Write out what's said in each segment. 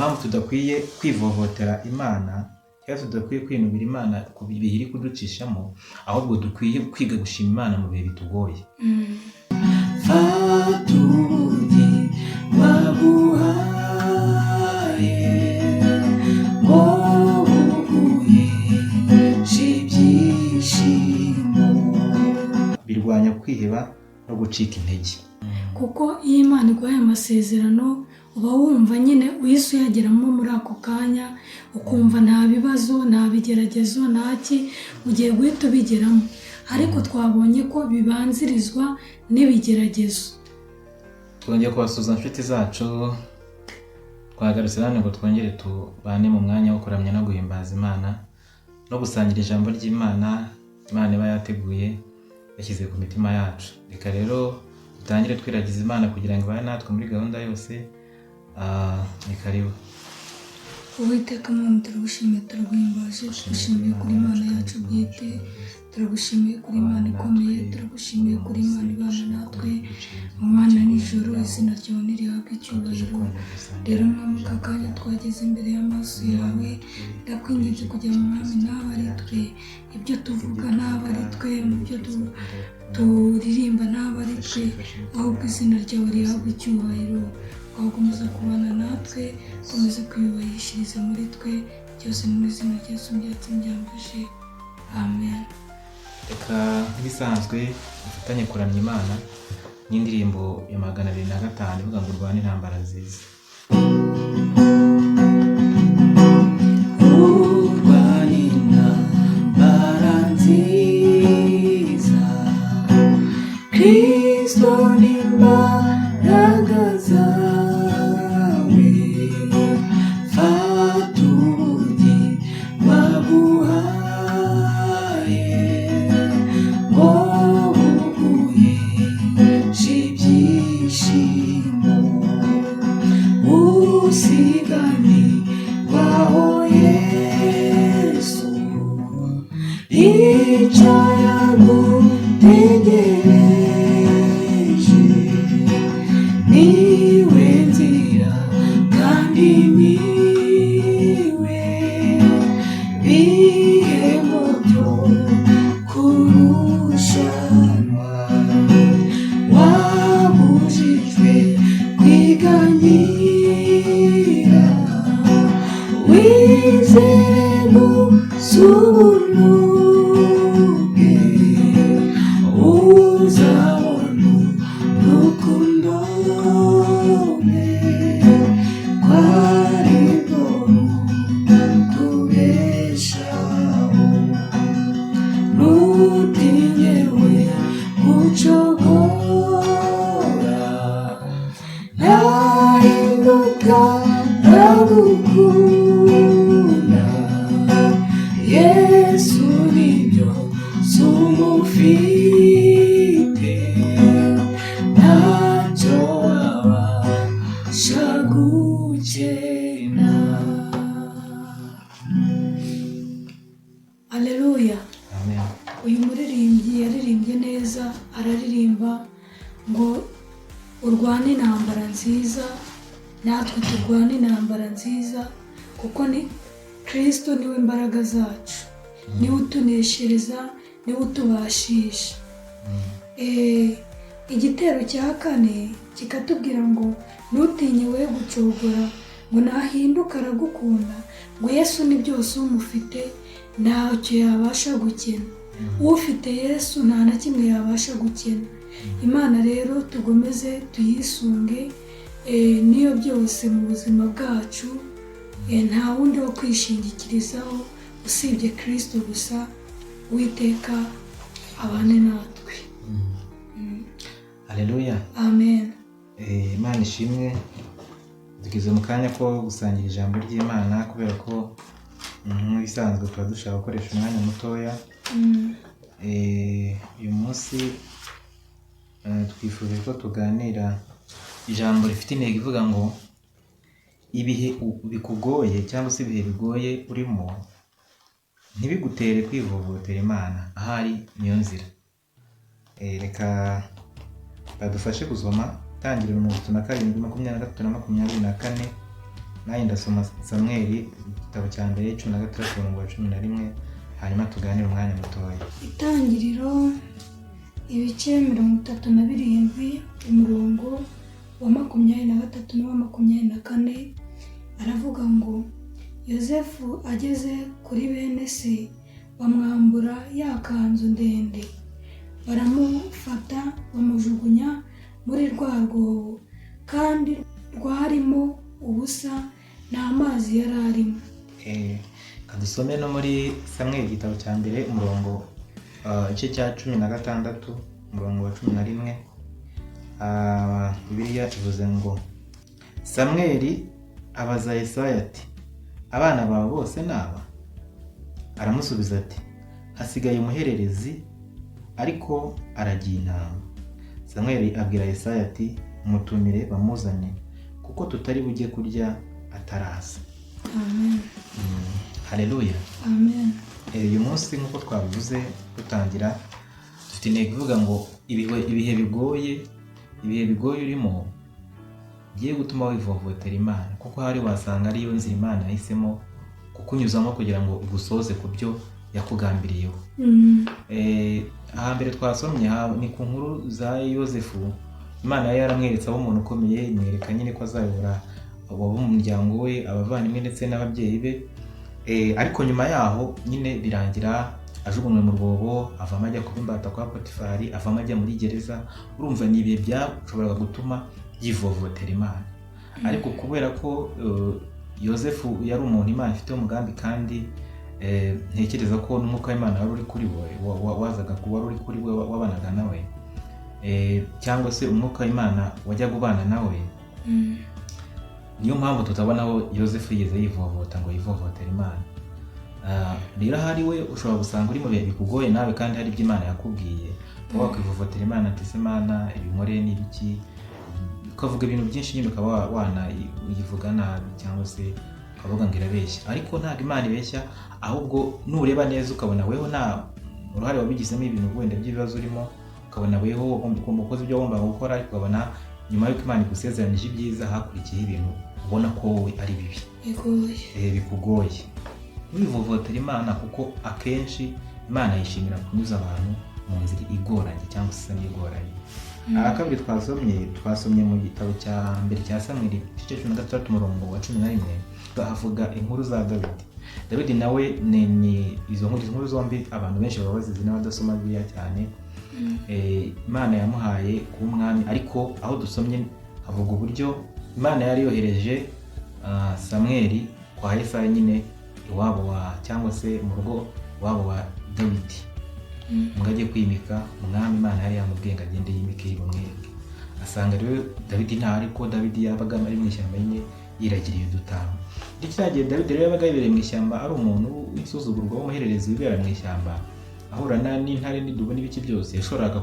Impamvu tudakwiye kwivovotera Imana cyangwa tudakwiye kwinubira Imana ku bihe iri kuducishamo, ahubwo dukwiye kwiga gushima Imana mu bihe bitugoye. Fata ubugingo aguhaye ngo buguheshe ibyishimo. Birwanya kwiheba no gucika intege. Kuko iyo Imana iguhaye amasezerano, uba wumva nyine uhise uyageramo muri ako kanya, ukumva nta bibazo, nta bigeragezo, nta ki ugiye guhita ubigeramo. Ariko twabonye ko bibanzirizwa n'ibigeragezo. Twongeye kubasuhuza, inshuti zacu. Twagarutse hano ngo twongere tubane mu mwanya wo kuramya no guhimbaza Imana no gusangira ijambo ry'Imana, Imana iba yateguye, yashyize ku mitima yacu. Reka rero dutangire twiragiza Imana kugira ngo ibane natwe muri gahunda yose. Ni karibu. Uwiteka Mwami, turagushimiye, turaguhimbaje. Tugushimiye kuri Imana yacu bwite, turagushimiye kuri Imana ikomeye, turagushimiye kuri Imana ibana natwe mu nijoro. Izina ryawe nirihabwe icyubahiro. Rero Mwami, aka kanya twageze imbere y'amaso yawe, ndakwinginze kugira ngo, Mwami, nabe ari twe ibyo tuvuga, nabe ari twe mu byo turirimba, nabe ari twe, ahubwo izina ryawe rihabwe icyubahiro. Wakomeza kubana natwe, ukomeze kwiyubahishiriza muri twe. Byose ni mu izina rya Yesu byatsi byambuje, amen. Reka nk'ibisanzwe dufatanye kuramya Imana n'indirimbo ya 205 ivuga ngo "Urwane intambara nziza". Urwana intambara nziza, Kristo ni imbaraga zawe. Fata ubugingo aguhaye ngo buguheshe ibyishimo. Usiganirwaho Yesu, icyo yagutegereje. Niwe nzira kandi niwe bihembo byo kurushanwa. Wabujijwe kwiganyira, wizere gusa ubuntu bwe, uzabona urukundo rwe, ko ari rwo rutubeshaho. Ntutinye, we gucogora, ntahinduka, aragukunda. Yesu nibyo umufite, ntacyo wabasha gukena. Aleluya! Amen. Uyu muririmbyi yaririmbye neza, araririmba ngo urwane intambara nziza. Natwe turwane intambara nziza, kuko ni Kirisito, niwe mbaraga zacu, niwe utuneshereza, niwe utubashisha. Igitero cya kane kikatubwira ngo ntutinye, we gucogora, ngo nahinduka, aragukunda, ngo Yesu ni byose, umufite ntacyo yabasha gukena. Ufite Yesu nta na kimwe yabasha gukena. Imana rero tugomeze tuyisunge, niyo byose mu buzima bwacu. Nta wundi wo kwishingikirizaho usibye Kirisito gusa. Uwiteka abane natwe. Haleluya! Amen. Imana ishimwe. Tugeze mu kanya ko gusangira ijambo ry'Imana, kubera ko nk'ibisanzwe tuba dushaka gukoresha umwanya mutoya. Uyu munsi twifuje ko tuganira ijambo rifite intego ivuga ngo ibihe bikugoye cyangwa se ibihe bigoye urimo ntibigutere kwivovotera Imana, ahari niyo nzira. Reka badufashe gusoma Itangiriro 37, 23 na 24. Nanjye ndasoma Samweli igitabo cya mbere 16 umurongo wa 11, hanyuma tuganire umwanya mutoya. Itangiriro ibice 37, umurongo wa 23 n'uwa 24, aravuga ngo: "Yosefu ageze kuri bene se, bamwambura ya kanzu ndende, baramufata bamujugunya muri rwa rwobo, kandi rwarimo ubusa, nta mazi yari arimo." Kadusome no muri Samweli igitabo cya mbere, umurongo igice cya 16, umurongo wa 11. Bibiliya ivuze ngo: "Samweli abaza Yesaya ati: 'Abana bawe bose ni aba?' Aramusubiza ati: 'Hasigaye umuhererezi, ariko aragiye intama.' Samweli abwira Yesaya ati: 'Mutumire bamuzane, kuko tutari bujye kurya ataraza.'" Amen. Haleluya. Amen. Uyu munsi, nk'uko twabivuze dutangira, dufite intego ivuga ngo ibihe bigoye urimo bigiye gutuma wivovotera Imana, kuko hari wasanga ariyo nzira Imana yahisemo kukunyuzamo kugira ngo igusoze ku byo yakugambiriyeho. Ahambere twasomye ni ku nkuru za Yosefu. Imana yari yaramweretse abo umuntu ukomeye, imwereka nyine ko azayobora abo mu muryango we, abavandimwe ndetse n'ababyeyi be. Ariko nyuma yaho nyine birangira ajugunywe mu rwobo, avamo ajya kuba imbata kwa Potifari, avamo ajya muri gereza. Urumva ni ibihe byashoboraga gutuma yivovotera Imana, ariko kubera ko Yosefu yari umuntu Imana ifiteho umugambi, kandi ntekereza ko n'umwuka w'Imana wari uri kuri we, wazaga wari uri kuri we, wabanaga nawe, cyangwa se umwuka w'Imana wajyaga ubana nawe. Niyo mpamvu tutabona aho Yosefu yigeze yivovota ngo yivovotere Imana. Rero ahari we ushobora gusanga uri mu bihe bikugoye nawe, kandi hari ibyo Imana yakubwiye, ukaba wakwivovotera Imana ati: "Se Imana, ibi nkoreye ni ibiki?" Ukavuga ibintu byinshi nyine, ukaba wanayivuga nabi cyangwa se ukavuga ngo irabeshya. Ariko ntabwo Imana ibeshya, ahubwo nureba neza ukabona weho nta uruhare wabigizemo, ibintu wenda by'ibibazo urimo, ukabona weho ugomba ukoze ibyo wagombaga gukora, ariko ukabona nyuma y'uko Imana igusezeranije ibyiza hakurikiyeho ibintu ubona ko wowe ari bibi, bigoye, bikugoye. Wivovotera Imana, kuko akenshi Imana yishimira kunyuza abantu mu nzira igoranye cyangwa se isa n'igoranye. Aha kabiri twasomye mu gitabo cya mbere cya Samweli igice 16, umurongo wa 11, havuga inkuru za Dawidi. Dawidi nawe ni izo nkuru zombi abantu benshi baba bazizi n'abadasoma Bibiliya cyane. Imana yamuhaye kuba umwami, ariko aho dusomye havuga uburyo Imana yari yohereje Samweli kwa Yesayi nyine, iwabo wa, cyangwa se mu rugo iwabo wa Dawidi, ngo ajye kwimika umwami. Imana yari yamubwiye ngo agende yimike, bamwereke. Asanga rero Dawidi ntaho, ariko Dawidi yabaga ari mu ishyamba nyine yiragiriye udutama. Muri kiriya gihe Dawidi rero yabaga yibereye mu ishyamba, ari umuntu w'insuzugurwa w'umuhererezi wibera mu ishyamba, ahura n'intare n'idubu n'ibiki byose. Yashoboraga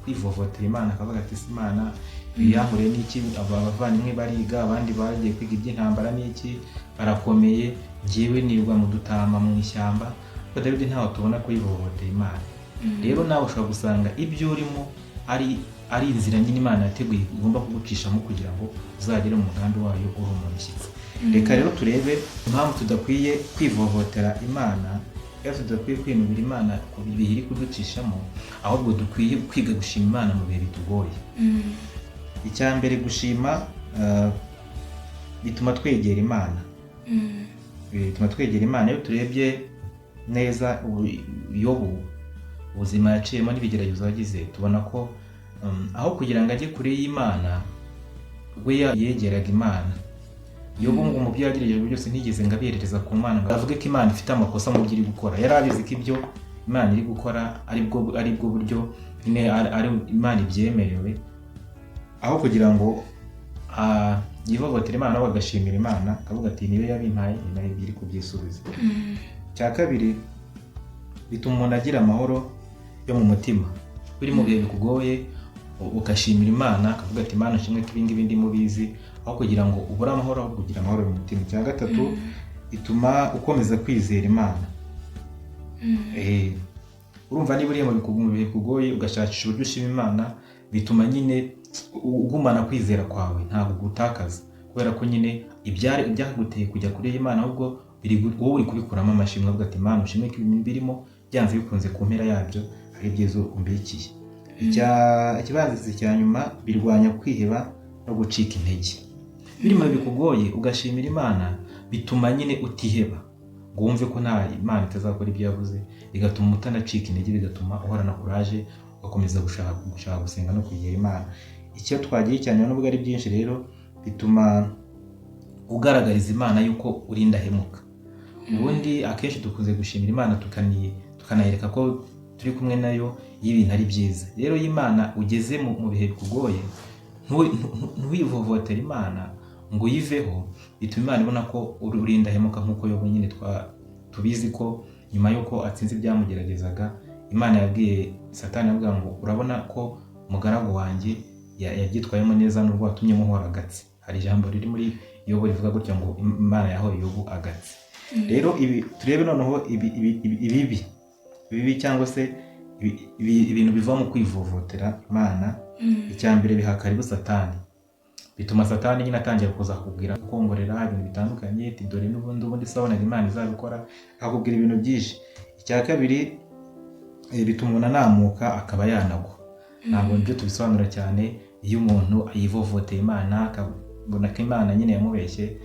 kwivovotera Imana, akavuga ati: "Si Imana ibi yankoreye n'iki? Aba bavandimwe bariga, abandi bagiye kwiga iby'intambara n'iki, barakomeye, njyewe nirwa mu dutama mu ishyamba." Ariko Dawidi ntaho tubona ko yivovotera Imana. Rero nawe ushobora gusanga ibyo urimo ari inzira nyine Imana yateguye igomba kugucishamo kugira ngo uzagere mu mugambi wayo uri umuntu ushyitse. Reka rero turebe impamvu tudakwiye kwivovotera Imana, rero tudakwiye kwinubira Imana ku bihe iri kuducishamo, ahubwo dukwiye kwiga gushima Imana mu bihe bitugoye. Icya mbere, gushima bituma twegera Imana. Bituma twegera Imana. Iyo turebye neza Yobu, ubuzima yaciyemo n'ibigeragezo yagize, tubona ko aho kugira ngo ajye kure y'Imana, we yegeraga Imana. Yobu ngo mu byo yagerageje byose ntigeze ngo abiherereza ku Mana, ngo avuge ko Imana ifite amakosa mu byo iri gukora. Yari abizi ko ibyo Imana iri gukora ari bwo buryo nyine ari Imana ibyemerewe. Aho kugira ngo yivovotere Imana, ahubwo agashimira Imana, akavuga ati: "Niyo yabimpaye, ni nayo iri kubyisubiza." Icya kabiri, bituma umuntu agira amahoro yo mu mutima. Uri mu bihe bikugoye ugashimira Imana, akavuga ati: "Imana ishimwe ko ibingibi ndimo ubizi," aho kugira ngo ubure amahoro, ahubwo ugira amahoro mu mutima. Icya gatatu, bituma ukomeza kwizera Imana. Urumva niba uri mu bihe bikugoye ugashakisha uburyo ushima Imana, bituma nyine ugumana kwizera kwawe, ntabwo ugutakaza. Kubera ko nyine ibyari ibyaguteye kujya kure y'Imana, ahubwo wowe uri kubikuramo amashimwe, avuga ati: "Imana ushimwe ko ibintu birimo byanze bikunze ku mpera yabyo hari ibyiza umbikiye." Ikibanziriza cya nyuma, birwanya kwiheba no gucika intege. Birimo bikugoye ugashimira Imana, bituma nyine utiheba ngo wumve ko nta Imana itazakora ibyo yavuze, bigatuma utanacika intege, bigatuma uhorana courage, ugakomeza gushaka gusenga no kwegera Imana. Icyo twagiye cyane, nubwo ari byinshi rero, bituma ugaragariza Imana yuko uri indahemuka. Ubundi akenshi dukunze gushimira Imana tukanayereka ko turi kumwe nayo iyo ibintu ari byiza. Rero iyo Imana ugeze mu bihe bikugoye, ntiwivovotere Imana ngo uyiveho, bituma Imana ibona ko uri indahemuka, nk'uko Yobu nyine tubizi ko nyuma y'uko atsinze ibyamugeragezaga, Imana yabwiye Satani, avuga ngo: "Urabona ko umugaragu wanjye yabyitwayemo neza nubwo watumye muhora agatsi." Hari ijambo riri muri Yobu rivuga gutya ngo Imana yahoye Yobu agatsi. Rero ibi turebe noneho ibibi cyangwa se ibintu biva mu kwivovotera Imana. Icya mbere, biha karibu Satani. Bituma Satani nyine atangira kuza kukubwira, kukongorera ibintu bitandukanye, ati: "Dore n'ubundi, ubundi se wabonaga Imana izabikora?" Akakubwira ibintu byinshi. Icya kabiri, bituma umuntu anamuka akaba yanagwa. Ntabwo nibyo tubisobanura cyane. Iyo umuntu yivovoteye Imana, akabona ko Imana nyine yamubeshye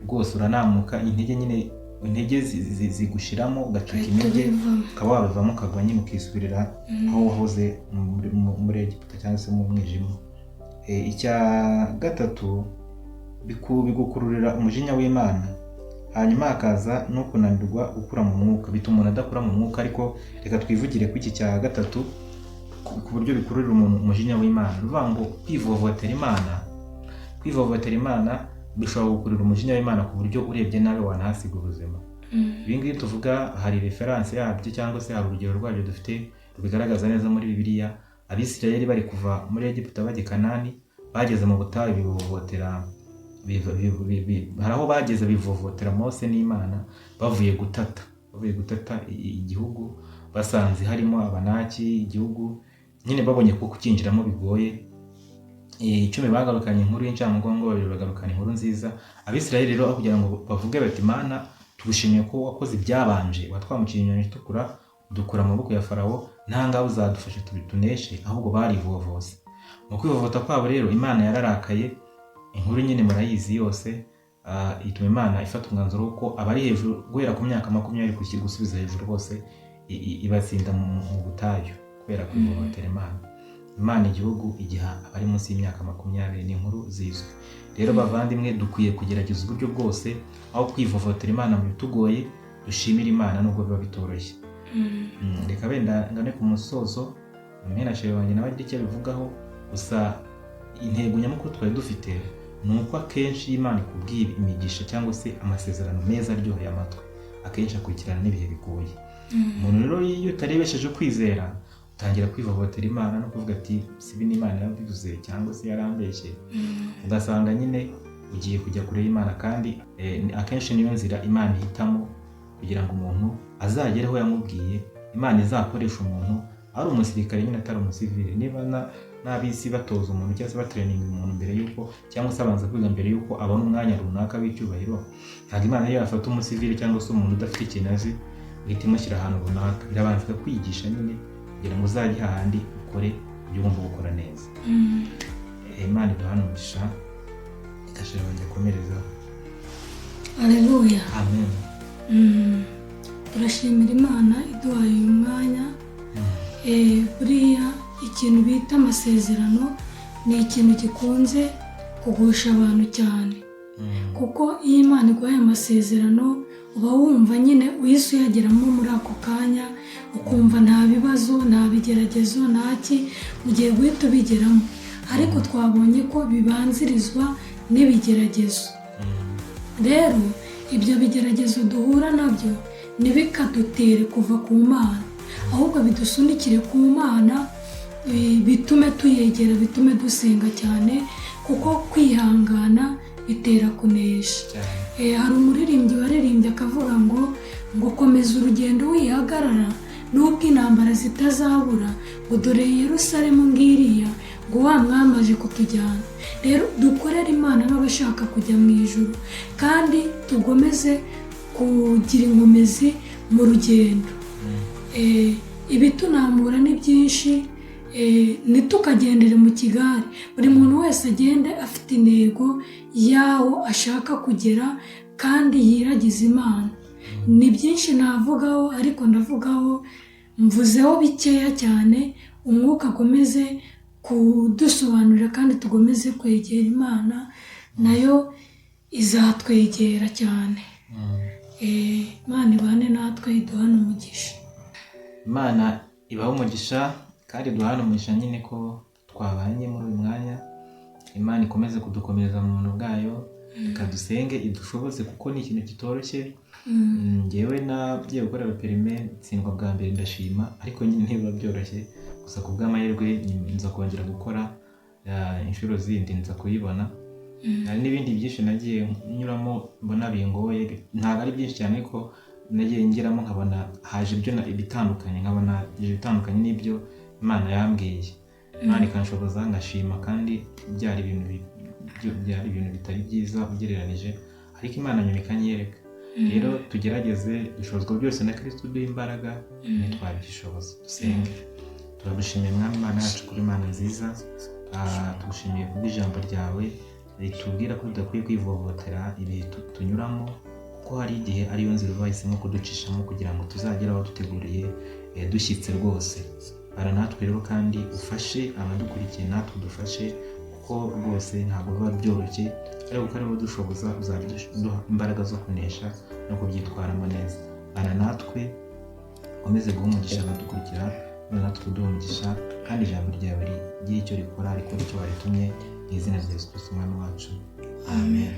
rwose, uranamuka, intege nyine, intege zigushiramo, ugacika Ugahita intege, ubivamo. Ukaba wabivamo, ukagwa nyine, ukisubirira aho wahoze muri Egiputa cyangwa se mu mwijima. Icya gatatu, bigukururira umujinya w'Imana. Hanyuma hakaza no kunanirwa gukura mu mwuka, bituma umuntu adakura mu mwuka. Ariko reka twivugire ku iki cya gatatu, ku buryo bikururira umuntu umujinya w'Imana. Ni ukuvuga ngo kwivovotera Imana bishobora gukurura umujinya w'Imana ku buryo urebye nabi wanahasiga ubuzima. Ibi ngibi tuvuga hari reference yabyo, cyangwa se hari urugero rwabyo dufite rubigaragaza neza muri Bibiliya. Abisirayeli bari kuva muri Egiputa bajya i Kanani, bageze mu butayu bivovotera, hari aho bageze bivovotera Mose n'Imana, bavuye gutata igihugu, basanze harimo Abanaki. Igihugu nyine babonye ko kucyinjiramo bigoye. 10 bagarukanye inkuru y'incamugongo, 2 bagarukana inkuru nziza. Abisirayeli rero, aho kugira ngo bavuge bati: "Mana, tugushimiye ko wakoze ibyabanje, watwambukiye inyanja itukura, dukura mu maboko ya Farawo, nta ngaho uzadufasha tuneshe," ahubwo barivovose. Mu kwivovota kwabo rero, Imana yararakaye. Inkuru nyine murayizi yose. Ituma Imana ifata umwanzuro w'uko abari hejuru guhera ku myaka 20 gusubiza hejuru bose ibatsinda mu butayu kubera kwivovotera Imana. Imana igihugu igiha abari munsi y'imyaka 20. Ni inkuru zizwi. Rero bavandimwe, dukwiye kugerageza uburyo bwose, aho kwivovotera Imana mu bitugoye, dushimire Imana nubwo biba bitoroshye. Reka wenda ngane ku musozo, mpera chéri wanjye nawe agira icyo abivugaho. Gusa intego nyamukuru twari dufite ni uko akenshi iyo Imana ikubwiye imigisha cyangwa se amasezerano meza aryoheye amatwi, akenshi akurikirana n'ibihe bigoye. Umuntu rero iyo utarebesheje ukwizera, utangira kwivovotera Imana no kuvuga ati: "Si ibi Imana yarabivuze?" cyangwa se "Yarambeshye?" Ugasanga nyine ugiye kujya kure y'Imana. Kandi akenshi niyo nzira Imana ihitamo kugira ngo umuntu azagere aho yamubwiye. Imana izakoresha umuntu ari umusirikare nyine, atari umusivili. Niba n'ab'isi batoza umuntu cyangwa se batraininga umuntu mbere y'uko, cyangwa se abanza kwiga mbere y'uko abona umwanya runaka w'icyubahiro, ntabwo Imana yo yafata umusivili cyangwa se umuntu udafite ikintu azi ihita imushyira ahantu runaka. Irabanza ikakwigisha nyine kugira ngo uzajye hahandi ukore ibyo ugomba gukora neza. Imana iduhane umugisha. Reka chéri wanjye akomerezaho. Aleluya. Amen. Turashimira Imana iduhaye uyu mwanya. Buriya ikintu bita amasezerano ni ikintu gikunze kugusha abantu cyane, kuko iyo Imana iguhaye amasezerano uba wumva nyine uhise uyageramo muri ako kanya, ukumva nta bibazo, nta bigeragezo, nta ki ugiye guhita ubigeramo. Ariko twabonye ko bibanzirizwa n'ibigeragezo. Rero ibyo bigeragezo duhura nabyo ntibikadutere kuva ku Mana, ahubwo bidusunikire ku Mana, bitume tuyegera, bitume dusenga cyane, kuko kwihangana bitera kunesha. Cyane. Hari umuririmbyi waririmbye akavuga ngo komeza urugendo wihagarara nubwo intambara zitazabura, ngo dore Yerusalemu ngiriya, ngo wa mwami aje kutujyana. Rero dukorere Imana nk'abashaka kujya mu ijuru, kandi tugomeze kugira inkomezi mu rugendo. Ibitunamura ni byinshi, ntitukagendere mu kigare. Buri muntu wese agende afite intego y'aho ashaka kugera kandi yiragize Imana. Ni byinshi navugaho, ariko ndavugaho mvuzeho bikeya cyane. Umwuka akomeze kudusobanurira kandi tugomeze kwegera Imana, nayo izatwegera cyane. Imana ibane natwe, iduhane umugisha. Imana ibahe umugisha kandi duhane umugisha nyine ko twabanye muri uyu mwanya. Imana ikomeze kudukomereza mu buntu bwayo. Reka dusenge idushoboze, kuko ni ikintu kitoroshye. Njyewe nagiye gukorera perime, ntsindwa bwa mbere, ndashima, ariko nyine ntibiba byoroshye. Gusa ku bw'amahirwe nza kongera gukora inshuro zindi, nza kuyibona. Hari n'ibindi byinshi nagiye nyuramo mbona bingoye, ntabwo ari byinshi cyane, ariko nagiye ngeramo nkabona haje ibyo ibitandukanye, nkabona ibitandukanye n'ibyo Imana yambwiye. Imana ikanshoboza ngashima, kandi byari ibintu byari ibintu bitari byiza ugereranije, ariko Imana nyuma ikanyereka. Rero tugerageze, dushobozwa byose na Kristo uduha imbaraga, ntitwabyishoboza. Dusenge. Turagushimiye Mwami Imana yacu kuri Imana nziza. Tugushimiye kubw'ijambo ryawe ritubwira ko tudakwiye kwivovotera ibihe tunyuramo, kuko hari igihe ariyo nzira uba wahisemo kuducishamo kugira ngo tuzagere aho duteguriye, dushyitse rwose. Bara natwe rero kandi ufashe abadukurikiye, natwe udufashe, kuko rwose ntabwo biba byoroshye, ariko kuko ariwo udushoboza, uzaduha imbaraga zo kunesha no kubyitwaramo neza. Bara natwe, ukomeze guha umugisha abadukurikira, natwe uduha umugisha, kandi ijambo ryawe rigire icyo rikora, rikora icyo waritumye, mu izina rya Yesu Kristo Umwami wacu, amen.